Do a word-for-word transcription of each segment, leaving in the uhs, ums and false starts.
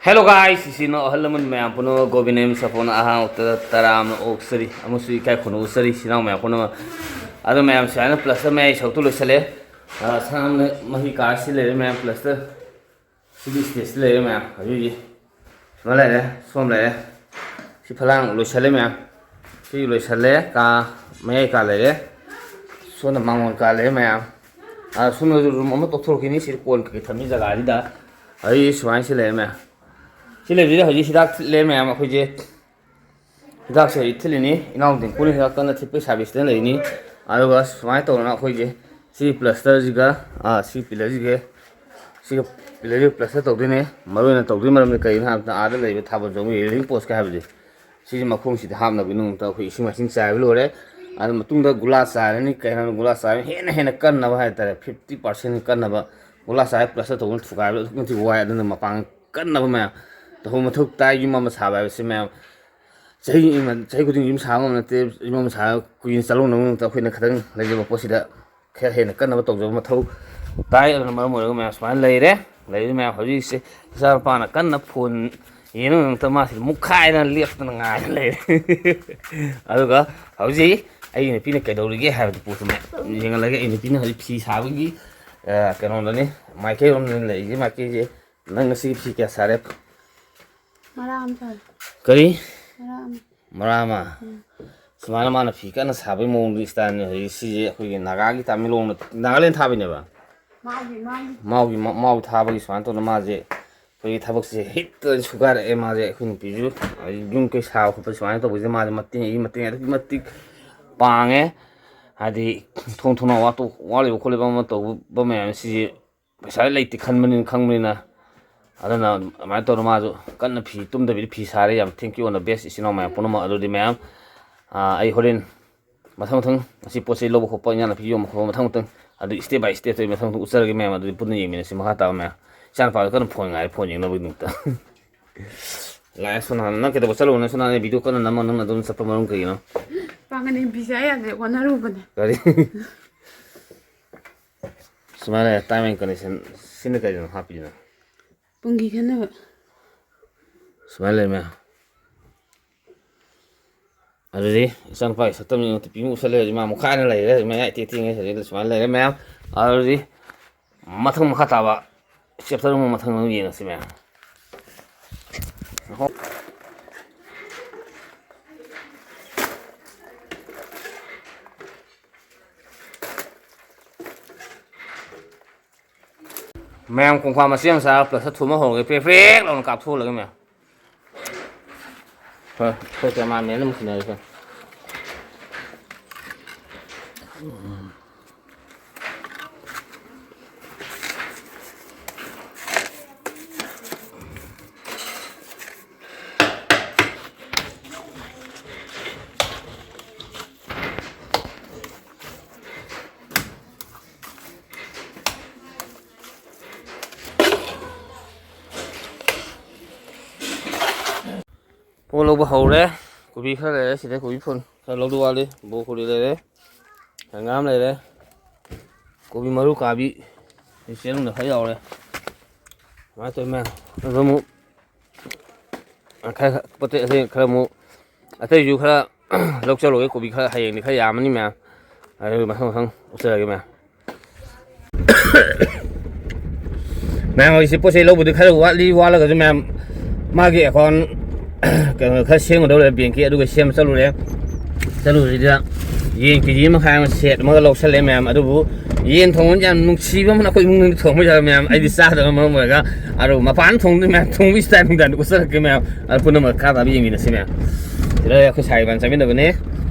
Hello guys, ꯏꯆꯤꯟ ꯏꯅꯥꯎ ꯑꯍꯜ ꯂꯃꯟ ꯃꯌꯥꯝ ꯄꯨꯝꯅꯃꯛ ꯒꯣꯕꯤꯟ ꯑꯦꯝ ꯁꯥꯐꯣꯟꯅ ꯑꯍꯥꯡꯕꯗ ꯇꯔꯥꯝꯅ ꯑꯣꯛꯆꯔꯤ ꯑꯃꯁꯨꯡ ꯏꯀꯥꯏ ꯈꯨꯝꯅꯕ ꯎꯠꯆꯔꯤ ꯏꯆꯤꯟ ꯏꯅꯥꯎ ꯃꯌꯥꯝ ꯄꯨꯝꯅꯃꯛ꯫ ꯑꯗꯣ ꯃꯌꯥꯝ ꯁꯨꯃꯥꯏꯅ ꯄ꯭ꯂꯁꯇꯔ ꯃꯌꯥꯏ ꯁꯔꯨꯛꯇꯨ ꯂꯣꯏꯁꯤꯜꯂꯦ꯫ ꯑꯥ, ꯁꯅꯥꯝꯅ ꯃꯍꯤ ꯀꯥꯔ ꯁꯤ ꯂꯩꯔꯦ ꯃꯌꯥꯝ ꯄ꯭ꯂꯁꯇꯔ꯫ ꯁꯤꯒꯤ ꯁ꯭ꯇꯦꯖꯇ ꯂꯩꯔꯦ ꯃꯌꯥꯝ꯫ ꯍꯧꯖꯤꯛ ꯍꯧꯖꯤꯛ ꯁꯨꯃꯥꯏꯅ ꯂꯩꯔꯦ, ꯁꯣꯝ ꯂꯩꯔꯦ꯫ ꯁꯤ ꯐꯂꯥꯡ ꯂꯣꯏꯁꯤꯜꯂꯦ ꯃꯌꯥꯝ꯫ ꯁꯤ ꯂꯣꯏꯁꯤꯜꯂꯦ꯫ ꯀꯥ ꯃꯌꯥꯏ ꯀꯥ ꯂꯩꯔꯦ꯫ ꯁꯣꯝꯗ ꯃꯥꯡꯒꯣꯟ ꯀꯥ ꯂꯩꯔꯦ ꯃꯌꯥꯝ꯫ ꯑꯥ, ꯁꯣꯝꯗꯁꯨ ꯔꯨꯝ ꯑꯃ ꯇꯣꯛꯊꯣꯔꯛꯈꯤꯅꯤ꯫ ꯁꯤ ꯀꯣꯟ ꯀꯩꯀꯩ ꯊꯝꯃꯤ ꯖꯒꯥꯁꯤꯗ꯫ ꯑꯩ ꯁꯨꯃꯥꯏꯅ ꯁꯤ ꯂꯩꯔꯦ ꯃꯌꯥꯝ꯫ ꯁꯤ ꯂꯩꯕꯁꯤꯗ ꯍꯧꯖꯤꯛ ꯍꯤꯗꯥꯛ ꯊꯤꯠꯂꯦ ꯃꯌꯥꯝ꯫ ꯑꯩꯈꯣꯏꯁꯦ ꯍꯤꯗꯥꯛꯁꯦ ꯍꯧꯖꯤꯛ ꯊꯤꯠꯂꯤꯅꯤ꯫ ꯏꯅꯥꯎ ꯗꯤꯡꯀꯨꯅ ꯍꯤꯗꯥꯛ ꯀꯟꯅ ꯊꯤꯠꯄꯒꯤ ꯁꯥꯔꯚꯤꯁꯇ ꯂꯩꯅꯤ꯫ ꯑꯗꯨꯒ ꯁꯨꯃꯥꯏꯅ ꯇꯧꯗꯅ ꯑꯩꯈꯣꯏꯁꯦ ꯁꯤ ꯄ꯭ꯂꯁꯇꯔꯁꯤꯒ, ꯑꯥ, ꯁꯤ ꯄꯤꯂꯔꯁꯤꯒ, ꯁꯤꯒ ꯄꯤꯂꯔꯁꯤꯒ ꯄ꯭ꯂꯁꯇꯔ ꯇꯧꯗꯣꯏꯅꯦ꯫ ꯃꯔꯨ ꯑꯣꯏꯅ ꯇꯧꯗꯣꯏ ꯃꯔꯝꯗꯤ ꯀꯩꯒꯤꯅꯣ ꯍꯥꯏꯕꯗ, ꯑꯥꯗ ꯂꯩꯕ ꯊꯥꯕꯜ ꯆꯣꯡꯕꯒꯤ ꯔꯦꯂꯤꯡ ꯄꯣꯁꯀ ꯍꯥꯏꯕꯁꯦ, ꯁꯤꯁꯦ ꯃꯈꯣꯡꯁꯤꯗ ꯍꯥꯞꯅꯕꯒꯤꯗꯃꯛꯇ ꯑꯩꯈꯣꯏ ꯏꯁꯤꯡ ꯃꯥꯏꯁꯤꯡ ꯆꯥꯏꯕ ꯂꯣꯏꯔꯦ꯫ ꯑꯗꯨ ꯃꯇꯨꯡꯗ ꯒꯨꯂꯥ ꯆꯥꯏꯔꯅꯤ꯫ ꯀꯩ ꯍꯥꯏꯅꯣ ꯒꯨꯂꯥ ꯆꯥꯏꯕ ꯍꯦꯟꯅ ꯍꯦꯟꯅ ꯀꯟꯅꯕ ꯍꯥꯏꯇꯥꯔꯦ, ꯐꯤꯐꯇꯤ ꯄꯥꯔꯁꯦꯟ ꯀꯟꯅꯕ꯫ ꯒꯨꯂꯥ ꯆꯥꯏꯕ ꯄ꯭ꯂꯁꯇꯔ ꯇꯧꯕꯅ ꯊꯨꯒꯥꯏꯕꯗ ꯑꯗꯨꯛꯀꯤ ꯃꯇꯤꯛ ꯋꯥꯏ꯫ ꯑꯗꯨꯅ ꯃꯄꯥꯡꯒꯜ ꯀꯟꯅꯕ ꯃꯌꯥꯝ ꯇꯧꯕ ꯃꯊꯧ ꯇꯥꯏ꯫ ꯌꯨꯝ ꯑꯃ ꯁꯥꯕ ꯍꯥꯏꯕꯁꯤ ꯃꯌꯥꯝ ꯆꯍꯤ ꯑꯃ, ꯆꯍꯤ ꯈꯨꯗꯤꯡꯒꯤ ꯌꯨꯝ ꯁꯥꯕ ꯉꯝꯕ ꯅꯠꯇꯦ꯫ ꯌꯨꯝ ꯑꯃ ꯁꯥꯕ ꯀꯨꯏꯅ ꯆꯠꯍꯧꯅꯕꯒꯤꯗꯃꯛꯇ ꯑꯩꯈꯣꯏꯅ ꯈꯤꯇꯪ ꯂꯩꯖꯕ ꯄꯣꯠꯁꯤꯗ ꯈꯔ ꯍꯦꯟꯅ ꯀꯟꯅꯕ ꯇꯧꯖꯕ ꯃꯊꯧ ꯇꯥꯏ꯫ ꯑꯗꯨꯅ ꯃꯔꯝ ꯑꯣꯏꯔꯒ ꯃꯌꯥꯝ ꯁꯨꯃꯥꯏꯅ ꯂꯩꯔꯦ꯫ ꯂꯩꯔꯤꯕ ꯃꯌꯥꯝ ꯍꯧꯖꯤꯛꯁꯦ ꯏꯆꯥ ꯅꯨꯄꯥꯅ ꯀꯟꯅ ꯐꯣꯟ ꯌꯦꯡꯉ ꯉꯥꯛꯇ ꯃꯥꯁꯤ ꯃꯨꯛꯈꯥꯏꯗꯅ ꯂꯦꯞꯇꯅ ꯉꯥꯏꯅ ꯂꯩꯔꯦ꯫ ꯑꯗꯨꯒ ꯍꯧꯖꯤꯛ ꯑꯩꯒꯤ ꯅꯨꯄꯤꯅ ꯀꯩꯗꯧꯔꯤꯒꯦ ꯍꯥꯏꯕꯗꯨ ꯄꯣꯠꯇꯨ ꯃꯌꯥꯝ ꯌꯦꯡꯍꯜꯂꯒꯦ꯫ ꯑꯩ ꯅꯨꯄꯤꯅ ꯍꯧꯖꯤꯛ ꯐꯤ ꯁꯥꯕꯒꯤ, ꯑ, ꯀꯩꯅꯣꯗꯅꯤ, ꯃꯥꯏꯀꯩꯔꯣꯝꯗꯅꯤ ꯂꯩꯔꯤꯁꯦ꯫ ꯃꯥꯏꯀꯩꯁꯦ ꯅꯪ ꯉꯁꯤ ꯐꯤ ꯀꯌꯥ ꯁꯥꯔꯦ? ꯃꯔꯥ ꯑꯃ ꯁꯥꯔꯦ꯫ ꯀꯔꯤ? ꯃꯔꯥ ꯑꯃ꯫ ꯃꯔꯥ ꯑꯃ? ꯎꯝ꯫ ꯁꯨꯃꯥꯏꯅ ꯃꯥꯅ ꯐꯤ ꯀꯟꯅ ꯁꯥꯕꯒꯤ ꯃꯑꯣꯡꯗꯨ ꯏꯁꯇꯥꯏꯜꯅꯤ꯫ ꯍꯧꯖꯤꯛ ꯁꯤꯁꯦ ꯑꯩꯈꯣꯏꯒꯤ ꯅꯥꯒꯥꯒꯤ ꯇꯥꯃꯦꯡꯂꯣꯡꯗ, ꯅꯥꯒꯥꯂꯦꯟ ꯊꯥꯕꯩꯅꯦꯕ? ꯃꯥꯎꯒꯤ, ꯃꯥꯎꯒꯤ꯫ ꯃꯥꯎꯒꯤ, ꯃꯥ-, ꯃꯥꯎ ꯊꯥꯕꯒꯤ ꯁꯨꯃꯥꯏꯅ ꯇꯧꯗꯅ ꯃꯥꯁꯦ ꯑꯩꯈꯣꯏꯒꯤ ꯊꯕꯛꯁꯦ ꯍꯦꯛꯇ ꯁꯨꯒꯥꯏꯔꯛꯑꯦ꯫ ꯃꯥꯁꯦ ꯑꯩꯈꯣꯏ ꯅꯨꯄꯤꯁꯨ ꯍꯧꯖꯤꯛ ꯌꯨꯝ ꯀꯩ ꯁꯥꯕ ꯈꯣꯠꯄ ꯁꯨꯃꯥꯏꯅ ꯇꯧꯕꯁꯦ ꯃꯥꯁꯦ ꯃꯇꯦꯡ, ꯑꯩꯒꯤ ꯃꯇꯦꯡ ꯑꯗꯨꯛꯀꯤ ꯃꯇꯤꯛ ꯄꯥꯡꯉꯦ꯫ ꯍꯥꯏꯗꯤ ꯊꯣꯡ ꯊꯣꯡꯅꯥꯎ ꯋꯥꯠꯇꯣ-, ꯋꯥꯠꯂꯤꯕ ꯈꯣꯠꯂꯤꯕ ꯑꯃ ꯇꯧꯕ ꯃꯌꯥꯝ ꯁꯤꯁꯦ ꯄꯩꯁꯥ ꯂꯩꯇꯦ ꯈꯟꯕꯅꯤꯅ, ꯈꯪꯕꯅꯤꯅ꯫ ꯑꯗꯨꯅ ꯑꯗꯨꯃꯥꯏꯅ ꯇꯧꯗꯅ ꯃꯥꯁꯨ ꯀꯟꯅ ꯐꯤ ꯇꯨꯝꯗꯕꯤꯗ ꯐꯤ ꯁꯥꯔꯦ꯫ ꯌꯥꯝ thank you on the best ꯏꯆꯤꯟ ꯏꯅꯥꯎ ꯃꯌꯥꯝ ꯄꯨꯝꯅꯃꯛ꯫ ꯑꯗꯨꯗꯤ ꯃꯌꯥꯝ, ꯑꯥ, ꯑꯩ ꯍꯣꯔꯦꯟ ꯃꯊꯪ ꯃꯊꯪ ꯉꯁꯤ ꯄꯣꯠ ꯆꯩ ꯂꯧꯕ ꯈꯣꯠꯄ, ꯏꯟꯖꯥꯡ ꯅꯥꯄꯤ ꯌꯣꯟꯕ ꯈꯣꯠꯄ ꯃꯊꯪ ꯃꯊꯪ ꯑꯗꯨ step by step ꯇꯧ ꯃꯊꯪ ꯃꯊꯪ ꯎꯠꯆꯔꯒꯦ ꯃꯌꯥꯝ꯫ ꯑꯗꯨꯗꯤ ꯄꯨꯟꯅ ꯌꯦꯡꯃꯤꯟꯅꯁꯤ ꯃꯈꯥ ꯇꯥꯕ ꯃꯌꯥꯝ꯫ ꯏꯆꯥꯅꯨꯄꯥꯗꯣ ꯀꯟꯅ ꯐꯣꯟ ꯉꯥꯏꯔꯦ, ꯐꯣꯟ ꯌꯦꯡꯅꯕꯒꯤꯗꯃꯛꯇ꯫ ꯂꯥꯛꯑꯦ ꯁꯣꯅꯥꯅ꯫ ꯅꯪ ꯀꯩꯗꯧꯕ ꯆꯠꯂꯨꯕꯅꯣ ꯁꯣꯅꯥꯅ? ꯚꯤꯗꯤꯑꯣ ꯀꯟꯅ ꯅꯝꯃ ꯅꯪꯅ ꯑꯗꯨꯝ ꯆꯠꯄ ꯃꯔꯝ ꯀꯩꯒꯤꯅꯣ? ꯄꯥꯡꯒꯟ ꯕꯤꯖꯥ ꯌꯥꯗ꯭ꯔꯦ, ꯋꯥꯅꯔꯨꯕꯅꯦ꯫ ꯀꯔꯤ? ꯁꯨꯃꯥꯏꯅ time and condition ꯁꯤꯅ ꯀꯔꯤꯅꯣ ꯍꯥꯞꯄꯤꯁꯤꯅ? ꯄꯨꯡꯒꯤ ꯈꯦꯠꯅꯕ꯫ ꯁꯨꯃꯥꯏꯅ ꯂꯩꯔꯦ ꯃꯌꯥꯝ꯫ ꯑꯗꯨꯗꯤ ꯏꯆꯥꯅꯨꯄꯥꯒꯤ ꯁꯛꯇꯝꯁꯤ ꯇꯨꯄꯤ ꯑꯃꯨꯛ ꯎꯞꯁꯜꯂꯦ꯫ ꯍꯧꯖꯤꯛ ꯃꯥ ꯃꯨꯛꯈꯥꯏꯅ ꯂꯩꯔꯦ꯫ ꯍꯧꯖꯤꯛ ꯃꯌꯥ ꯏꯇꯦꯛ ꯇꯦꯛꯉꯩ ꯁꯤꯗ ꯁꯨꯃꯥꯏꯅ ꯂꯩꯔꯦ ꯃꯌꯥꯝ꯫ ꯑꯗꯨꯗꯤ ꯃꯊꯪ ꯃꯈꯥ ꯇꯥꯕ ꯆꯦꯞꯇꯔ ꯑꯃ ꯃꯊꯪ ꯑꯃ ꯌꯦꯡꯉꯁꯤ ꯃꯌꯥꯝ꯫ ꯃꯌꯥꯝ ꯀꯣꯡꯀꯥ ꯃꯆꯦ ꯃꯆꯥ ꯄ꯭ꯂꯁꯇ ꯊꯣꯝꯕ ꯍꯧꯔꯒꯦ꯫ ꯄ꯭ꯔꯦꯛ ꯄ꯭ꯔꯦꯛ ꯂꯥꯎꯅ ꯀꯥꯞꯊꯣꯛꯍꯜꯂꯒꯦ ꯃꯌꯥꯝ꯫ ꯍꯣꯏ, ꯑꯩꯈꯣꯏ ꯀꯦꯃꯦꯔꯥꯃꯦꯟ ꯑꯃ ꯁꯤꯟꯅꯔꯁꯦ꯫ ꯄꯣꯠ ꯂꯧꯕ ꯍꯧꯔꯦ꯫ ꯀꯣꯕꯤ ꯈꯔ ꯂꯩꯔꯦ ꯁꯤꯗ, ꯀꯣꯕꯤ ꯐꯨꯜ ꯈꯔ ꯂꯧꯗꯧ ꯋꯥꯠꯂꯤ꯫ ꯕ꯭ꯔꯣꯀꯣꯂꯤ ꯂꯩꯔꯦ, ꯍꯪꯒꯥꯝ ꯂꯩꯔꯦ, ꯀꯣꯕꯤ ꯃꯔꯨ ꯀꯥꯕꯤ ꯆꯦꯔꯪꯗ ꯈꯔ ꯌꯥꯎꯔꯦ꯫ ꯀꯃꯥꯏꯅ ꯇꯧꯋꯤ ꯃꯌꯥꯝ? ꯑꯗꯨ ꯑꯃꯨꯛ ꯈꯔ, ꯄꯣꯠ ꯆꯩ ꯑꯇꯩ ꯈꯔ ꯑꯃꯨꯛ, ꯑꯇꯩꯁꯨ ꯈꯔ ꯂꯧ ꯆꯠꯂꯨꯒꯦ꯫ ꯀꯣꯕꯤ ꯈꯔ ꯍꯌꯦꯡꯗꯤ ꯈꯔ ꯌꯥꯝꯃꯅꯤ ꯃꯌꯥꯝ, ꯑꯗꯨ ꯃꯊꯪ ꯃꯊꯪ ꯎꯠꯆꯔꯒꯦ ꯃꯌꯥꯝ꯫ ꯃꯌꯥꯝ ꯍꯧꯖꯤꯛꯁꯦ ꯄꯣꯠ ꯆꯩ ꯂꯧꯕꯗꯤ ꯈꯔ ꯋꯥꯠꯂꯤ, ꯋꯥꯠꯂꯒꯁꯨ ꯃꯌꯥꯝ ꯃꯥꯒꯤ ꯑꯦꯀꯥꯎꯟ ꯀꯩꯅꯣ ꯈꯔ ꯁꯦꯝꯒꯗꯧ ꯂꯩ ꯕꯦꯡꯀꯤ, ꯑꯗꯨꯒ ꯁꯦꯝꯕ ꯆꯠꯂꯨꯔꯦ꯫ ꯆꯠꯂꯨꯕꯁꯤꯗ ꯌꯦꯟ ꯀꯦ ꯖꯤ ꯑꯃ ꯃꯈꯥꯏ ꯑꯃ ꯁꯦꯠ ꯑꯃꯒ ꯂꯧꯁꯜꯂꯦ ꯃꯌꯥꯝ꯫ ꯑꯗꯨꯕꯨ ꯌꯦꯟ ꯊꯣꯡꯕꯁꯦ ꯌꯥꯝ ꯅꯨꯡꯁꯤꯕ ꯑꯃꯅ ꯑꯩꯈꯣꯏ ꯏꯃꯨꯡꯗ ꯊꯣꯡꯕ ꯌꯥꯔꯣꯏ ꯃꯌꯥꯝ꯫ ꯑꯩꯗꯤ ꯆꯥꯗꯕ ꯃꯔꯝ ꯑꯣꯏꯔꯒ꯫ ꯑꯗꯨ ꯃꯄꯥꯟ ꯊꯣꯡꯗꯣꯏ ꯃꯌꯥꯝ, ꯊꯣꯡꯕꯒꯤ ꯁ꯭ꯇꯥꯏꯜ ꯅꯨꯡꯗꯥꯡꯗ ꯎꯠꯆꯔꯛꯀꯦ ꯃꯌꯥꯝ꯫ ꯑꯗꯨ ꯄꯨꯝꯅꯃꯛ ꯈꯥ ꯇꯥꯕ ꯌꯦꯡꯃꯤꯟꯅꯁꯤ ꯃꯌꯥꯝ꯫ ꯁꯤꯗ ꯑꯩꯈꯣꯏ ꯁꯥꯏ ꯏꯕꯥꯅꯤ ꯆꯥꯃꯤꯟꯅꯕꯅꯦ꯫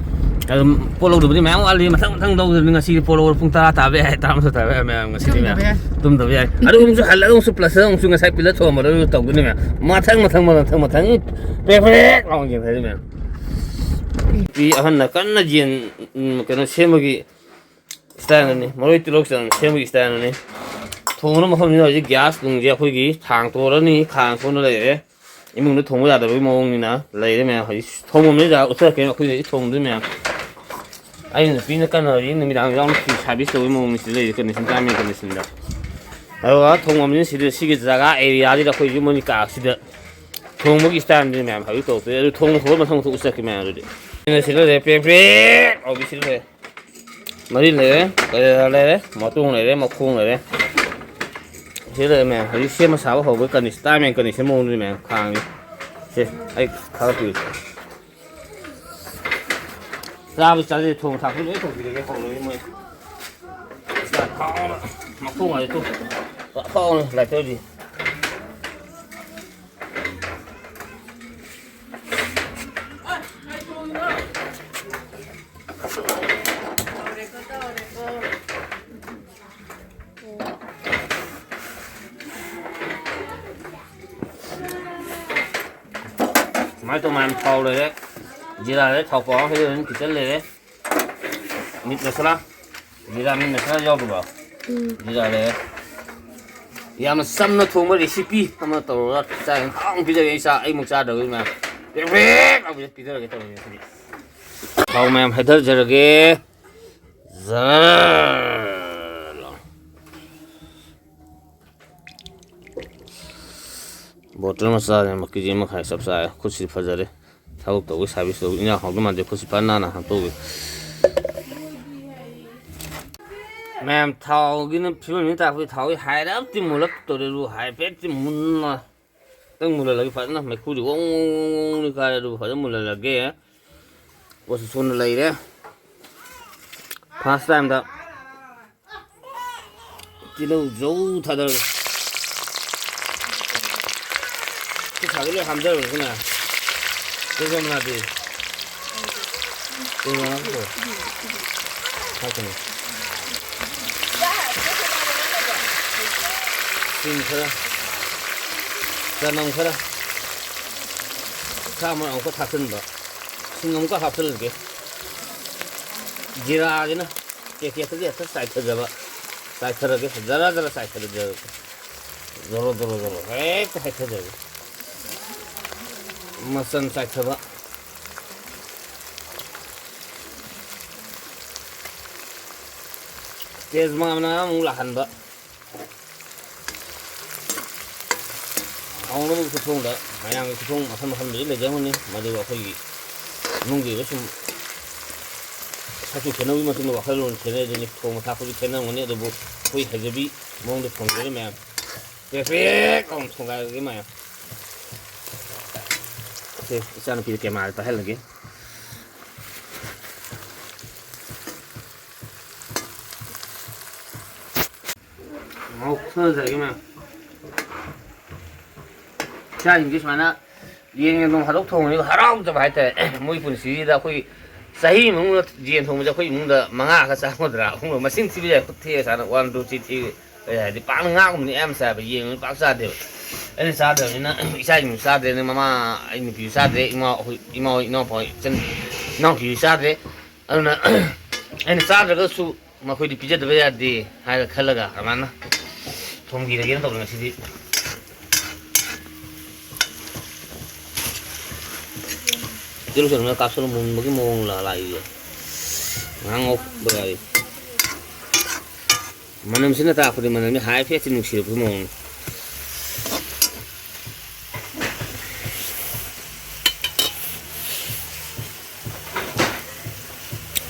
ꯑꯗꯨꯝ ꯄꯣꯠ ꯂꯧꯗꯕꯗꯤ ꯃꯌꯥꯝ ꯋꯥꯠꯂꯤ꯫ ꯃꯊꯪ ꯃꯊꯪ ꯂꯧꯗꯕꯅꯤ꯫ ꯉꯁꯤꯗꯤ ꯄꯣꯠ ꯂꯧꯕ ꯄꯨꯡ ꯇꯔꯥ ꯇꯥꯕ ꯌꯥꯏ, ꯇꯔꯥꯃꯥꯊꯣꯏ ꯇꯥꯕ ꯌꯥꯏ ꯃꯌꯥꯝ꯫ ꯉꯁꯤꯗꯤ ꯃꯌꯥꯝ ꯇꯨꯝꯗꯕ ꯌꯥꯏ꯫ ꯇꯨꯝꯗꯕ ꯌꯥꯏ꯫ ꯑꯗꯨ ꯑꯃꯨꯛꯁꯨ ꯍꯜꯂꯒ ꯑꯃꯨꯛꯁꯨ ꯄ꯭ꯂꯁꯇ ꯑꯃꯨꯛꯁꯨ ꯉꯁꯥꯏ ꯄꯤꯂꯔ ꯊꯣꯡꯕꯗꯣ ꯑꯗꯨ ꯇꯧꯗꯣꯏꯅꯦ ꯃꯌꯥꯝ꯫ ꯃꯊꯪ ꯃꯊꯪ ꯃꯊꯪ ꯃꯊꯪ ꯄ꯭ꯔꯦꯛ ꯄ꯭ꯔꯦꯛ ꯂꯥꯎꯅ ꯌꯦꯡꯊꯔꯤ ꯃꯌꯥꯝ꯫ ꯅꯨꯄꯤ ꯑꯍꯟꯅ ꯀꯟꯅ ꯌꯦꯟ, ꯎꯝ, ꯀꯩꯅꯣ ꯁꯦꯝꯕꯒꯤ ꯁ꯭ꯇꯥꯏꯜꯅꯤ꯫ ꯃꯔꯣꯏ ꯇꯤꯜꯍꯧ ꯆꯅꯝ ꯁꯦꯝꯕꯒꯤ ꯁ꯭ꯇꯥꯏꯜꯅꯤ꯫ ꯊꯣꯡꯅꯕ ꯃꯐꯝꯁꯤꯅ ꯍꯧꯖꯤꯛ ꯒ꯭ꯌꯥꯁ ꯅꯨꯡꯁꯦ ꯑꯩꯈꯣꯏꯒꯤ ꯈꯥꯡ ꯇꯣꯔꯅꯤ, ꯈꯥꯡ ꯇꯣꯔꯅ ꯂꯩꯔꯦ꯫ ꯏꯃꯨꯡꯗ ꯊꯣꯡꯕ ꯌꯥꯗꯕꯒꯤ ꯃꯑꯣꯡꯅꯤꯅ ꯂꯩꯔꯦ ꯃꯌꯥꯝ꯫ ꯍꯧꯖꯤꯛ ꯊꯣꯡꯐꯝꯁꯦ ꯖꯒꯥ ꯎꯠꯊꯔꯛꯀꯦ꯫ ꯑꯩꯈꯣꯏ ꯍꯧꯖꯤꯛ ꯊꯣꯡꯗꯣꯏ ꯃꯌꯥꯝ꯫ ꯑꯩꯅ ꯅꯨꯄꯤꯅ ꯀꯟꯅ ꯍꯧꯖꯤꯛ ꯅꯨꯃꯤꯗꯥꯡ ꯌꯥꯎꯅ ꯐꯤ ꯁꯥꯔꯚꯤꯁ ꯇꯧꯕꯒꯤ ꯃꯑꯣꯡꯅꯤ ꯁꯤꯗ ꯂꯩꯔꯤꯁꯦ, ꯀꯟꯗꯤꯁꯟ, ꯇꯥꯏꯝ ꯑꯦꯟ ꯀꯟꯗꯤꯁꯟꯗ꯫ ꯑꯗꯨꯒ ꯊꯣꯡꯐꯝꯁꯤꯅ ꯁꯤꯗ, ꯁꯤꯒꯤ ꯖꯒꯥ ꯑꯦꯔꯤꯌꯥꯁꯤꯗ ꯑꯩꯈꯣꯏ ꯌꯨꯝ ꯑꯅꯤ ꯀꯥꯁꯤꯗ ꯊꯣꯡꯕꯒꯤ ꯁ꯭ꯇꯥꯏꯜꯗꯨꯗꯤ ꯃꯌꯥꯝ ꯍꯧꯖꯤꯛ ꯇꯧꯔꯛꯇꯣꯏ꯫ ꯑꯗꯨ ꯊꯣꯡꯕ ꯍꯧꯔ ꯃꯊꯪ ꯃꯊꯪ ꯎꯠꯆꯔꯛꯀꯦ ꯃꯌꯥꯝ ꯑꯗꯨꯗꯤ꯫ ꯁꯤꯅ ꯁꯤꯗ ꯂꯩꯔꯦ, ꯄ꯭ꯔꯦꯡ ꯄ꯭ꯔꯦꯡ ꯂꯥꯎꯕꯤ ꯁꯤꯗ ꯂꯩꯔꯦ꯫ ꯃꯔꯤꯜ ꯂꯩꯔꯦ, ꯀꯂꯦꯖꯥ ꯂꯩꯔꯦ, ꯃꯇꯣꯡ ꯂꯩꯔꯦ, ꯃꯈꯣꯡ ꯂꯩꯔꯦ꯫ ꯁꯤꯗ ꯂꯩꯔꯦ ꯃꯌꯥꯝ꯫ ꯍꯧꯖꯤꯛ ꯁꯦꯝꯕ ꯁꯥꯕ ꯍꯧꯕꯒꯤ ꯀꯟꯗꯤꯁꯟ, ꯇꯥꯏꯝ ꯑꯦꯟ ꯀꯟꯗꯤꯁꯟ ꯃꯑꯣꯡꯗꯨꯅꯤ ꯃꯌꯥꯝ ꯈꯥꯡꯉꯤ꯫ ꯁꯦ, ꯑꯩ ꯊꯥꯒꯠꯄꯤꯒꯦ꯫ ꯆꯥꯕ ꯆꯥꯗꯦ, ꯊꯣꯡ ꯊꯥꯛꯄ ꯂꯣꯏ ꯇꯧꯕꯤꯔꯒꯦ ꯍꯧꯔꯒꯦ ꯃꯣꯏ꯫ ꯃꯈꯣꯡ ꯍꯥꯏꯗꯤ ꯇꯨ꯫ ꯑꯐꯥꯎꯕꯅꯤ ꯂꯥꯏꯠꯇꯔꯗꯤ꯫ ꯁꯨꯃꯥꯏꯅ ꯇꯧ ꯃꯌꯥꯝ, ꯊꯥꯎ ꯂꯩꯔꯦ, ꯖꯤꯔꯥ ꯂꯩꯔꯦ, ꯊꯥꯎ ꯄꯥꯎ ꯍꯩꯔꯦ, ꯈꯤꯇꯪ ꯂꯩꯔꯦ꯫ ꯃꯤꯠ ꯃꯁꯥꯂꯥ, ꯖꯤꯔꯥ ꯃꯤꯠ ꯃꯁꯥꯂꯥ ꯌꯥꯎꯗꯕ꯭ꯔꯣ? ꯎꯝ꯫ ꯖꯤꯔꯥ ꯂꯩꯔꯦ꯫ ꯌꯥꯝꯅ ꯆꯝꯅ ꯊꯣꯡꯕ ꯔꯦꯁꯤꯄꯤ ꯑꯃ ꯇꯧꯔꯒ ꯆꯥꯛ ꯌꯥꯝ ꯍꯥꯎꯅ ꯄꯤꯖꯒꯦ꯫ ꯑꯩ ꯆꯥ-, ꯑꯩꯃꯨꯛ ꯆꯥꯗꯕꯒꯤ ꯃꯌꯥꯝ ꯄꯦꯛ ꯄꯦꯛ ꯂꯥꯎꯕꯁꯦ ꯄꯤꯖꯔꯒꯦ ꯇꯧꯕꯅꯦ ꯉꯁꯤꯗꯤ꯫ ꯊꯥꯎ ꯃꯌꯥꯝ ꯍꯩꯊꯖꯔꯒꯦ꯫ ꯖꯔ ꯂꯥꯎ꯫ ꯕꯣꯇꯜ ꯃꯆꯥꯁꯦ ꯑꯃ ꯀꯦ ꯖꯤ ꯑꯃ ꯃꯈꯥꯏ ꯆꯞ ꯆꯥꯔꯦ꯫ ꯈꯨꯠꯁꯤ ꯐꯖꯔꯦ꯫ ꯊꯕꯛ ꯇꯧꯕꯒꯤ ꯁꯥꯔꯚꯤꯁ ꯇꯧꯕꯒꯤ ꯏꯟꯖꯥꯡ ꯍꯥꯎꯗꯧ ꯃꯥꯟꯗꯦ꯫ ꯈꯨꯠꯁꯤ ꯐꯖꯅ ꯅꯥꯟꯅ ꯍꯥꯝꯇꯣꯛꯎꯏ꯫ ꯃꯌꯥꯝ ꯊꯥꯎꯒꯤꯅ ꯐꯤꯕꯝꯁꯤꯅ ꯇꯥꯛꯄꯗꯤ ꯊꯥꯎꯁꯤ ꯍꯥꯏꯔꯞꯇꯤ ꯃꯨꯜꯂꯞ ꯇꯧꯔꯦ꯫ ꯑꯗꯨ ꯍꯥꯏꯐꯦꯠꯇꯤ ꯃꯨꯟꯅ ꯈꯤꯇꯪ ꯃꯨꯜꯍꯜꯂꯒꯦ ꯐꯖꯅ꯫ ꯃꯩꯈꯨꯗꯤ ꯋꯣꯡ ꯋꯣꯡ ꯋꯣꯡ ꯋꯣꯡ ꯀꯥꯔꯦ꯫ ꯑꯗꯨꯕꯨ ꯐꯖꯅ ꯃꯨꯜꯍꯜꯂꯒꯦ꯫ ꯄꯣꯠꯁꯤ ꯁꯣꯟꯅ ꯂꯩꯔꯦ꯫ ꯐꯥꯔꯁ ꯇꯥꯏꯝꯗ ꯇꯤꯜꯍꯧ ꯖꯧ ꯊꯥꯗꯔꯒ ꯈꯨꯠꯁꯥꯗ ꯂꯣꯏ ꯍꯥꯝꯖꯔꯕꯅꯤꯅ ꯇꯤꯜꯍꯧ ꯃꯅꯥꯗꯤ ꯇꯤꯜꯍꯧ ꯃꯅꯥ ꯈꯔ ꯍꯥꯞꯀꯅꯤ꯫ ꯁꯤꯡ ꯈꯔ, ꯆꯅꯝ ꯈꯔ, ꯁꯥ ꯃꯔꯣꯏ ꯑꯃꯨꯛꯀ ꯊꯥꯛꯆꯤꯟꯕ, ꯁꯤꯡ ꯑꯃꯨꯛꯀ ꯍꯥꯞꯆꯤꯜꯂꯒꯦ꯫ ꯖꯤꯔꯥꯁꯤꯅ ꯄꯦꯀꯦꯠꯇꯒꯤ ꯍꯦꯛꯇ ꯆꯥꯏꯊꯖꯕ, ꯆꯥꯏꯊꯔꯒꯦ꯫ ꯖꯔ ꯖꯔ ꯆꯥꯏꯊꯔꯒꯦ꯫ ꯖꯣꯔꯣ ꯖꯣꯔꯣ ꯖꯣꯔꯣ ꯍꯦꯛꯇ ꯆꯥꯏꯊꯖꯔꯒꯦ꯫ ꯃꯆꯜ ꯆꯥꯏꯊꯕ꯫ ꯇꯦꯖ ꯃꯅꯥ ꯑꯃꯨꯛ ꯂꯥꯛꯍꯟꯕ꯫ ꯍꯥꯎꯅꯕꯒꯤ ꯈꯨꯊꯣꯡꯗ ꯃꯌꯥꯝꯒꯤ ꯈꯨꯊꯣꯡ ꯃꯈꯜ ꯃꯈꯜꯕꯨꯗꯤ ꯂꯩꯖꯔꯝꯒꯅꯤ, ꯃꯗꯨ ꯑꯩꯈꯣꯏꯒꯤ ꯏꯃꯨꯡꯒꯤ ꯑꯣꯏꯕ ꯁꯨꯝ ꯁꯛꯁꯨ ꯈꯦꯠꯅꯕꯒꯤ ꯃꯇꯨꯡ ꯏꯟꯅ ꯋꯥꯈꯜꯂꯣꯟ ꯈꯦꯠꯅꯩ ꯑꯗꯨꯅꯤ, ꯊꯣꯡꯕ ꯊꯥꯛꯄꯁꯨ ꯈꯦꯠꯅꯔꯝꯒꯅꯤ, ꯑꯗꯨꯕꯨ ꯑꯩꯈꯣꯏ ꯍꯩꯖꯕꯤ ꯃꯑꯣꯡꯗ ꯊꯣꯡꯖꯔꯦ ꯃꯌꯥꯝ꯫ ꯄ꯭ꯔꯦꯛ ꯄ꯭ꯔꯦꯛ ꯂꯥꯎꯅ ꯊꯣꯡꯒꯥꯏꯔꯒꯦ ꯃꯌꯥꯝ꯫ ꯁꯦ, ꯏꯆꯥꯅꯨꯄꯤꯗ ꯀꯦꯃꯦꯔꯥꯗ ꯄꯥꯏꯍꯜꯂꯒꯦ꯫ ꯉꯥꯎꯊꯖꯒꯦ ꯃꯌꯥꯝ꯫ ꯏꯆꯥꯁꯤꯡꯁꯦ ꯁꯨꯃꯥꯏꯅ ꯌꯦꯟꯒ ꯅꯣꯡ ꯐꯥꯗꯣꯛ ꯊꯣꯡꯕꯁꯤꯕꯨ ꯍꯔꯥꯎꯖꯕ ꯍꯥꯏꯇꯥꯔꯦ꯫ ꯃꯣꯏ ꯄꯨꯟꯁꯤꯁꯤꯗ ꯑꯩꯈꯣꯏ ꯆꯍꯤ ꯑꯃꯒꯤ ꯃꯅꯨꯡꯗ ꯌꯦꯟ ꯊꯣꯡꯕꯁꯦ ꯑꯩꯈꯣꯏ ꯏꯃꯨꯡꯗ ꯃꯉꯥ ꯈꯛ ꯆꯥꯔꯝꯒꯗ꯭ꯔꯥ, ꯑꯍꯨꯝ ꯈꯛ, ꯃꯁꯤꯡ ꯊꯤꯕ ꯌꯥꯏ, ꯈꯨꯠ ꯊꯦꯛꯑ ꯁꯥꯅ one, two, three ꯊꯤꯕ ꯌꯥꯏ꯫ ꯍꯥꯏꯗꯤ ꯄꯥꯛꯅ ꯉꯥꯒꯨꯝꯕꯗꯤ ꯑꯌꯥꯝꯕ ꯆꯥꯏꯕ, ꯌꯦꯟꯒꯨꯝꯕꯗꯤ ꯄꯥꯛ ꯆꯥꯗꯦꯕ꯫ ꯑꯩꯅ ꯆꯥꯗꯕꯅꯤꯅ ꯏꯆꯥꯁꯤꯡꯁꯨ ꯆꯥꯗ꯭ꯔꯦ, ꯑꯗꯩ ꯃꯃꯥ, ꯑꯩ ꯅꯨꯄꯤꯁꯨ ꯆꯥꯗ꯭ꯔꯦ, ꯏꯃꯥ, ꯑꯩꯈꯣꯏ ꯏꯃꯥ ꯍꯣꯏ, ꯏꯅꯥꯎꯄꯥ ꯍꯣꯏ, ꯏꯆꯟ, ꯏꯅꯥꯎꯄꯤꯁꯨ ꯆꯥꯗ꯭ꯔꯦ꯫ ꯑꯗꯨꯅ ꯑꯩꯅ ꯆꯥꯗ꯭ꯔꯒꯁꯨ ꯃꯈꯣꯏꯗꯤ ꯄꯤꯖꯗꯕ ꯌꯥꯗꯦ ꯍꯥꯏꯅ ꯈꯜꯂꯒ ꯑꯗꯨꯃꯥꯏꯅ ꯊꯣꯡꯕꯤꯔꯒꯦꯅ ꯇꯧꯕꯅꯤ ꯉꯁꯤꯗꯤ꯫ ꯇꯤꯜꯍꯧ ꯆꯅꯝꯅ ꯀꯥꯞꯁꯤꯜꯂ ꯃꯨꯟꯕꯒꯤ ꯃꯑꯣꯡ ꯂꯥ-, ꯂꯥꯛꯏꯌꯦ꯫ ꯉꯥꯏꯍꯥꯛ ꯉꯧꯕ ꯌꯥꯔꯤ꯫ ꯃꯅꯝꯁꯤꯅ ꯇꯥꯛꯄꯗꯤ ꯃꯅꯝꯁꯤ ꯍꯥꯏꯐꯦꯠꯇꯤ ꯅꯨꯡꯁꯤꯔꯛꯄꯒꯤ ꯃꯑꯣꯡꯅꯤ꯫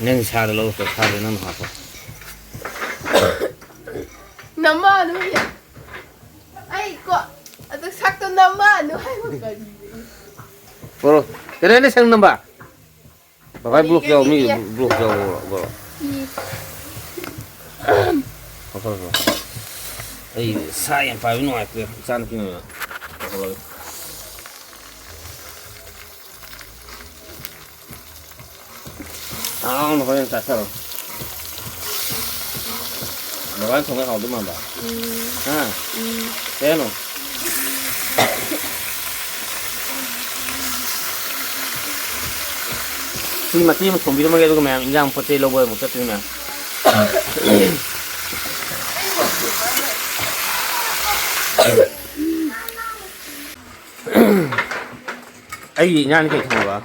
ꯅꯪ ꯁꯥꯗ ꯂꯧꯔꯛꯄ ꯁꯥꯗ ꯅꯪ ꯍꯥꯞꯄꯣ꯫ ꯅꯃꯥ ꯑꯗꯨꯝ ꯌꯥ-, ꯑꯩ ꯀꯣ, ꯑꯗꯨ ꯁꯛꯇꯣ ꯅꯃꯥ ꯑꯗꯨ ꯍꯥꯏꯕ ꯀꯔꯤꯅꯣ? ꯄꯣꯔꯣ꯫ ꯀꯩꯗꯧꯔꯦ ꯅꯪ ꯁꯛ ꯅꯝꯕ? ꯕꯕꯥꯏ ꯕ꯭ꯂꯣꯛ ꯌꯥꯎ, ꯃꯤ ꯕ꯭ꯂꯣꯛ ꯌꯥꯎ, ꯕ꯭ꯂꯣꯛ꯫ ꯂꯧꯊꯣꯛ, ꯂꯧꯊꯣꯛ꯫ ꯑꯩ ꯁꯥ ꯌꯥꯝ ꯄꯥꯏꯕ ꯅꯨꯡꯉꯥꯏꯇꯦ, ꯏꯆꯥꯅꯨꯄꯤꯅ ꯑꯣꯏꯅ ꯇꯧꯍꯜꯂꯒꯦ꯫ ꯍꯥꯎꯅ ꯍꯣꯔꯦꯟ ꯆꯥꯊꯔꯣ꯫ ꯕꯕꯥꯅ ꯊꯣꯡꯕ ꯍꯥꯎꯗꯧ ꯃꯥꯟꯕ? ꯎꯝ꯫ ꯍꯥ? ꯎꯝ꯫ ꯀꯩ ꯍꯥꯏꯅꯣ? ꯁꯤ ꯃꯇꯦꯛ ꯑꯃ ꯊꯣꯡꯕꯤꯔꯝꯃꯒꯦ, ꯑꯗꯨꯒ ꯃꯌꯥꯝ ꯏꯟꯖꯥꯡ ꯄꯣꯠ ꯆꯩ ꯂꯧꯕ ꯑꯃꯨꯛ ꯆꯠꯇꯣꯏꯅꯤ ꯃꯌꯥꯝ꯫ ꯑꯩꯒꯤ ꯏꯟꯖꯥꯡꯗꯤ ꯀꯩ ꯊꯣꯡꯉꯕ?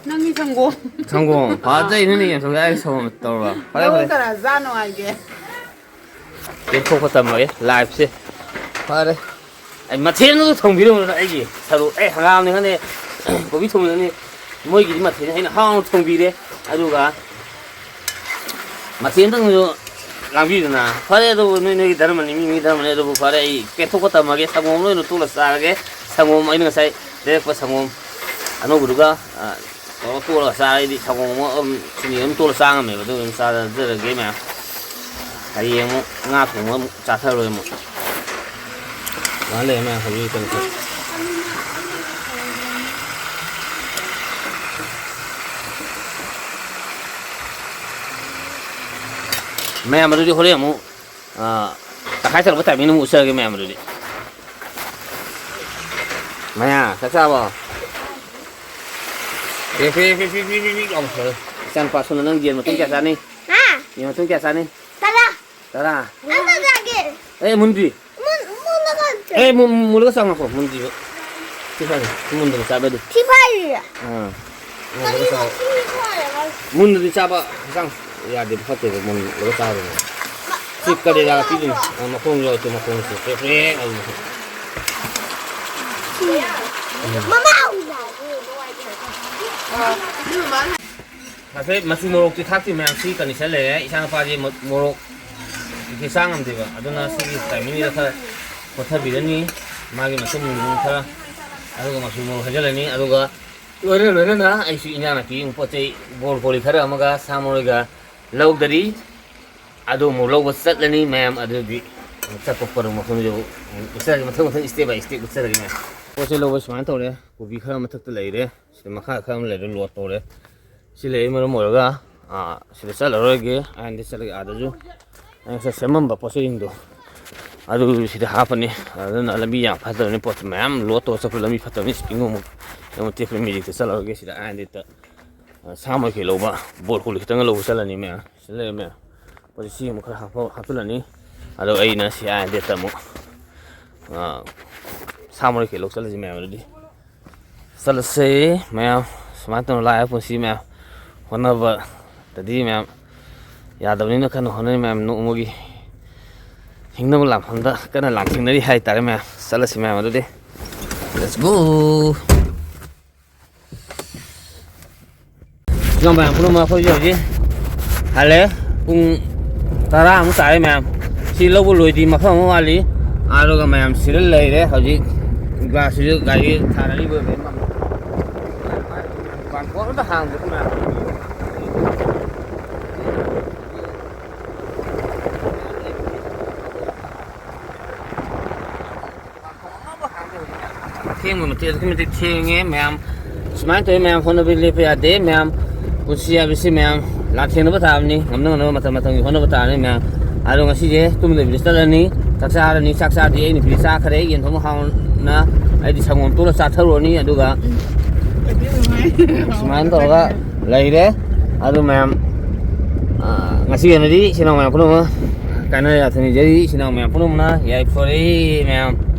ꯅꯪꯒꯤ ꯁꯪꯒꯣꯝ꯫ ꯁꯪꯒꯣꯝ꯫ ꯐꯖꯩꯅꯦ ꯅꯪꯒꯤ ꯁꯪꯒꯣꯝ꯫ ꯑꯩ ꯁꯪꯒꯣꯝ ꯇꯧꯔꯕ? ꯐꯔꯦ, ꯅꯪꯕꯨ ꯐꯔꯦ꯫ ꯀꯅꯥ ꯆꯥꯅꯣ ꯍꯥꯏꯒꯦ? ꯄꯦꯟꯊꯣꯛꯄ ꯇꯝꯃꯒꯦ liveꯁꯦ꯫ ꯐꯔꯦ꯫ ꯑꯩ ꯃꯊꯦꯜꯗꯨ ꯊꯣꯡꯕꯤꯔꯝꯃꯨꯅ ꯑꯩꯒꯤ ꯁꯔꯨꯛ, ꯑꯩ ꯍꯪꯒꯥꯝꯅꯤ ꯈꯪꯗꯦ, ꯀꯣꯕꯤ ꯊꯣꯡꯕꯅꯤ ꯈꯪꯗꯦ, ꯃꯣꯏꯒꯤꯗꯤ ꯃꯊꯦꯜ ꯑꯩꯅ ꯍꯥꯎꯅ ꯊꯣꯡꯕꯤꯔꯦ꯫ ꯑꯗꯨꯒ ꯃꯊꯦꯜꯗꯪꯁꯨ ꯂꯥꯡꯕꯤꯗꯅ꯫ ꯐꯔꯦ, ꯑꯗꯨꯕꯨ ꯅꯣꯏ ꯅꯣꯏꯒꯤ ꯙꯔꯃꯅꯤ, ꯃꯤ ꯃꯤ ꯙꯔꯃꯅꯤ꯫ ꯑꯗꯨꯕꯨ ꯐꯔꯦ, ꯑꯩ ꯄꯦꯟꯊꯣꯛꯄ ꯇꯝꯃꯒꯦ꯫ ꯁꯪꯒꯣꯝ ꯂꯣꯏꯅ ꯇꯣꯠꯂ ꯆꯥꯔꯒꯦ꯫ ꯁꯪꯒꯣꯝ, ꯑꯩꯅ ꯉꯁꯥꯏ ꯂꯩꯔꯛꯄ ꯁꯪꯒꯣꯝ ꯑꯅꯧꯕꯗꯨꯒ, ꯑ, ꯇꯧꯔ ꯇꯣꯠꯂꯒ ꯆꯥꯔꯗꯤ ꯁꯪꯒꯣꯝ ꯑꯃ, ꯑꯗꯨꯝ ꯆꯤꯅꯤ ꯑꯗꯨꯝ ꯇꯣꯠꯂ ꯆꯥ ꯉꯝꯃꯦꯕ꯫ ꯑꯗꯨ ꯑꯗꯨꯝ ꯆꯥꯖꯔꯒꯦ ꯃꯌꯥꯝ꯫ ꯍꯌꯦꯡ ꯑꯃꯨꯛ ꯉꯥ ꯊꯣꯡꯕ ꯑꯃꯨꯛ ꯆꯥꯊꯔꯣꯏ ꯑꯃꯨꯛ꯫ ꯉꯥꯏꯍꯥꯛ ꯂꯩꯔ ꯃꯌꯥꯝ ꯍꯧꯖꯤꯛ ꯀꯩꯅꯣ ꯇꯧ-, ꯃꯌꯥꯝ ꯑꯗꯨꯗꯤ ꯍꯣꯔꯦꯟ ꯑꯃꯨꯛ, ꯑ, ꯇꯪꯈꯥꯏ ꯆꯠꯂꯛꯄ timing ꯑꯃꯨꯛ ꯎꯠꯆꯔꯒꯦ ꯃꯌꯥꯝ ꯑꯗꯨꯗꯤ꯫ ꯃꯌꯥ, ꯆꯥꯛ ꯆꯥꯔꯕꯣ? ꯐꯦ, ꯐꯦ, ꯐꯦ, ꯐꯦ, ꯐꯦ, ꯐꯦ, ꯐꯦ, ꯌꯥꯝ ꯐꯔꯦ꯫ ꯏꯆꯥꯅꯨꯄꯥ ꯁꯣꯝꯗ ꯅꯪ ꯌꯦꯟ ꯃꯇꯨꯝ ꯀꯌꯥ ꯆꯥꯅꯤ? ꯍꯥ? ꯌꯦꯟ ꯃꯇꯨꯝ ꯀꯌꯥ ꯆꯥꯅꯤ? ꯇꯔꯥ꯫ ꯇꯔꯥ? ꯑꯃ ꯆꯥꯒꯦ꯫ ꯑꯦ, ꯃꯨꯟꯗ꯭ꯔꯤ꯫ ꯃꯨꯟ-, ꯃꯨꯜꯂꯒ ꯆꯥ-, ꯑꯦ, ꯃꯨ-, ꯃꯨꯜꯂꯒ ꯆꯥꯎ ꯉꯥꯏꯈꯣ, ꯃꯨꯟꯗ꯭ꯔꯤꯕ꯫ ꯁꯤ ꯐꯔꯦ, ꯁꯤ ꯃꯨꯟꯗ꯭ꯔꯤ ꯆꯥꯕ ꯌꯥꯗꯦ꯫ ꯁꯤ ꯐꯥꯏꯔꯤꯔꯥ? ꯑꯥ꯫ ꯃꯨꯜꯂꯒ ꯀꯔꯤꯅꯣ ꯆꯥꯎ꯫ ꯁꯤ ꯐꯥꯏꯔꯒ? ꯃꯨꯟꯗ꯭ꯔꯗꯤ ꯆꯥꯕ ꯍꯛꯆꯥꯡ ꯌꯥꯗꯦꯕ, ꯐꯠꯇꯦꯕ, ꯃꯨꯜꯂꯒ ꯆꯥꯕꯗꯤ꯫ ꯁꯤ ꯀꯔꯦꯂꯥ ꯄꯤꯗꯣꯏꯅꯤ꯫ ꯑ, ꯃꯈꯣꯡ ꯌꯥꯎꯔꯛꯇꯦ, ꯃꯈꯣꯡꯁꯦ ꯄ꯭ꯔꯦꯛ ꯄ꯭ꯔꯦꯛ ꯂꯥꯎꯕꯅꯤ꯫ ꯃꯃꯥ! ꯍꯥꯏꯐꯦꯠ ꯃꯆꯨ ꯃꯣꯔꯣꯛꯇꯤ ꯊꯥꯛꯇꯦ ꯃꯌꯥꯝ, ꯁꯤ condition ꯂꯩꯔꯦ꯫ ꯏꯆꯥꯅꯨꯄꯥꯁꯦ ꯃ-, ꯃꯣꯔꯣꯛ ꯁꯤ ꯆꯥ ꯉꯝꯗꯦꯕ, ꯑꯗꯨꯅ ꯁꯤꯒꯤ timingꯁꯤꯗ ꯈꯔ ꯀꯣꯠꯊꯕꯤꯔꯅꯤ꯫ ꯃꯥꯒꯤ ꯃꯆꯨ ꯃꯃꯦꯟ ꯈꯔ, ꯑꯗꯨꯒ ꯃꯆꯨ ꯃꯣꯔꯣꯛ ꯍꯩꯖꯤꯜꯂꯅꯤ꯫ ꯑꯗꯨꯒ ꯂꯣꯏꯔ ꯂꯣꯏꯔꯅ ꯑꯩꯁꯨ ꯏꯟꯖꯥꯡ ꯅꯥꯄꯤ ꯄꯣꯠ ꯆꯩ ꯕꯣꯔ ꯀꯣꯂꯤ ꯈꯔ ꯑꯃꯒ ꯁꯥ ꯃꯔꯣꯏꯒ ꯂꯧꯗꯔꯤ꯫ ꯑꯗꯨ ꯑꯃꯨꯛ ꯂꯧꯕ ꯆꯠꯂꯅꯤ ꯃꯌꯥꯝ꯫ ꯑꯗꯨꯗꯤ ꯆꯠꯄ ꯄꯣꯔꯛꯄ ꯃꯐꯝꯗꯨ ꯎꯠꯆꯔꯒꯦ, ꯃꯊꯪ ꯃꯊꯪ step by step ꯎꯠꯆꯔꯒꯦ ꯃꯌꯥꯝ꯫ ꯄꯣꯠ ꯆꯩ ꯂꯧꯕ ꯁꯨꯃꯥꯏꯅ ꯇꯧꯔꯦ꯫ ꯀꯣꯕꯤ ꯈꯔ ꯃꯊꯛꯇ ꯂꯩꯔꯦ, ꯁꯤꯗ ꯃꯈꯥ ꯈꯔ ꯑꯃ ꯂꯩꯔꯦ, load ꯇꯧꯔꯦ꯫ ꯁꯤ ꯂꯩꯕ ꯃꯔꯝ ꯑꯣꯏꯔꯒ, ꯑꯥ, ꯁꯤꯗ ꯆꯠꯂꯔꯣꯏꯒꯦ, ꯑꯥꯏꯟꯗ ꯆꯠꯂꯒꯦ꯫ ꯑꯥꯗꯁꯨ ꯑꯩꯅ ꯉꯁꯥꯏ ꯁꯦꯝꯃꯝꯕ ꯄꯣꯠ ꯆꯩꯁꯤꯡꯗꯣ ꯑꯗꯨ ꯁꯤꯗ ꯍꯥꯞꯄꯅꯤ꯫ ꯑꯗꯨꯅ ꯂꯝꯕꯤ ꯌꯥꯝ ꯐꯠꯇꯕꯅꯤ, ꯄꯣꯠ ꯃꯌꯥꯝ load ꯇꯧꯔ ꯆꯠꯄ ꯂꯝꯕꯤ ꯐꯠꯇꯕꯅꯤ, ꯏꯁꯄꯤꯡ ꯑꯃꯨꯛ ꯌꯥꯝ ꯇꯦꯛꯄ ꯃꯤꯔꯤꯛꯇ ꯆꯠꯂꯔꯣꯏꯒꯦ꯫ ꯁꯤꯗ ꯑꯥꯏꯟꯗ ꯁꯥ ꯃꯔꯣꯏ ꯀꯩ ꯂꯧꯕ, ꯕꯣꯔ ꯀꯣꯂꯤ ꯈꯤꯇꯪꯒ ꯂꯧꯕ ꯆꯠꯂꯅꯤ ꯃꯌꯥꯝ꯫ ꯁꯤꯗ ꯂꯩꯔꯦ ꯃꯌꯥꯝ꯫ ꯄꯣꯠꯁꯤ ꯁꯤ ꯑꯃꯨꯛ ꯈꯔ ꯍꯥꯞꯄ-, ꯍꯥꯞꯆꯤꯜꯂꯅꯤ꯫ ꯑꯗꯣ ꯑꯩꯅ ꯁꯤ ꯑꯥꯏꯟꯗꯦꯠꯇ ꯑꯃꯨꯛ, ꯑ, ꯁꯥ ꯃꯔꯣꯏ ꯀꯩ ꯂꯧ ꯆꯠꯂꯁꯤ ꯃꯌꯥꯝ ꯑꯗꯨꯗꯤ꯫ ꯆꯠꯂꯁꯦ ꯃꯌꯥꯝ꯫ ꯁꯨꯃꯥꯏꯅ ꯇꯧꯅ ꯂꯥꯛꯑꯦ ꯄꯨꯟꯁꯤ ꯃꯌꯥꯝ꯫ ꯍꯣꯠꯅꯕꯗꯗꯤ ꯃꯌꯥꯝ ꯌꯥꯗꯕꯅꯤꯅ ꯀꯟꯅ ꯍꯣꯠꯅꯔꯤ ꯃꯌꯥꯝ ꯅꯣꯡꯃꯒꯤ꯫ ꯍꯤꯡꯅꯕ ꯂꯥꯟꯐꯝꯗ ꯀꯟꯅ ꯂꯥꯟꯊꯦꯡꯅꯔꯤ ꯍꯥꯏꯇꯥꯔꯦ ꯃꯌꯥꯝ꯫ ꯆꯠꯂꯁꯤ ꯃꯌꯥꯝ ꯑꯗꯨꯗꯤ꯫ Let's go! ꯏꯆꯤꯟ ꯏꯅꯥꯎ ꯃꯌꯥꯝ ꯄꯨꯝꯅꯃꯛ ꯑꯩꯈꯣꯏꯁꯦ ꯍꯧꯖꯤꯛ ꯍꯜꯂꯦ꯫ ꯄꯨꯡ ꯇꯔꯥꯃꯨꯛ ꯇꯥꯔꯦ ꯃꯌꯥꯝ꯫ ꯁꯤ ꯂꯧꯕ ꯂꯣꯏꯗ꯭ꯔꯤ, ꯃꯐꯝ ꯑꯃ ꯋꯥꯠꯂꯤ꯫ ꯑꯗꯨꯒ ꯃꯌꯥꯝ ꯁꯤꯗ ꯂꯩꯔꯦ ꯍꯧꯖꯤꯛ꯫ ꯒ꯭ꯂꯥꯁꯁꯤꯁꯨ ꯒꯥꯔꯤ ꯊꯥꯅꯔꯤꯕ ꯑꯣꯏꯕꯅꯤꯅ꯫ ꯗꯨꯀꯥꯟ ꯊꯣꯡ ꯑꯝꯇ ꯍꯥꯡꯗꯦ ꯃꯌꯥꯝ꯫ ꯊꯦꯡꯕ ꯃꯇꯤꯛ ꯑꯗꯨꯛꯀꯤ ꯃꯇꯤꯛ ꯊꯦꯡꯉꯦ ꯃꯌꯥꯝ꯫ ꯁꯨꯃꯥꯏꯅ ꯇꯧꯋꯤ ꯃꯌꯥꯝ, ꯍꯣꯠꯅꯕ ꯂꯦꯞꯄ ꯌꯥꯗꯦ ꯃꯌꯥꯝ꯫ ꯄꯨꯟꯁꯤ ꯍꯥꯏꯕꯁꯤ ꯃꯌꯥꯝ ꯂꯥꯟꯊꯦꯡꯅꯕ ꯇꯥꯕꯅꯤ, ꯉꯝꯅ ꯉꯝꯅꯕ ꯃꯇꯝ ꯃꯇꯝꯒꯤ ꯍꯣꯠꯅꯕ ꯇꯥꯕꯅꯤ ꯃꯌꯥꯝ꯫ ꯑꯗꯣ ꯉꯁꯤꯁꯦ ꯇꯨꯝꯗꯕꯤꯗ ꯆꯠꯂꯅꯤ, ꯆꯥꯛ ꯆꯥꯔꯅꯤ, ꯆꯥꯛ ꯆꯥꯗꯦ, ꯑꯩ ꯅꯨꯄꯤ ꯆꯥꯈ꯭ꯔꯦ, ꯌꯦꯟ ꯊꯣꯡꯕ ꯍꯥꯎꯅ ꯑꯩꯗꯤ ꯁꯪꯒꯣꯝ ꯇꯣꯠꯂ ꯆꯥꯊꯔꯨꯔꯅꯤ꯫ ꯑꯗꯨꯒ ꯁꯨꯃꯥꯏꯅ ꯇꯧꯔꯒ ꯂꯩꯔꯦ꯫ ꯑꯗꯨ ꯃꯌꯥꯝ, ꯑꯥ, ꯉꯁꯤꯒꯤ ꯑꯣꯏꯅꯗꯤ ꯏꯆꯤꯟ ꯏꯅꯥꯎ ꯃꯌꯥꯝ ꯄꯨꯝꯅꯃꯛ ꯀꯥꯏꯅ ꯌꯥꯊꯪ ꯅꯤꯖꯔꯤ꯫ ꯏꯆꯤꯟ ꯏꯅꯥꯎ ꯃꯌꯥꯝ ꯄꯨꯝꯅꯃꯛꯅ ꯌꯥꯏꯐꯔꯦ ꯃꯌꯥꯝ꯫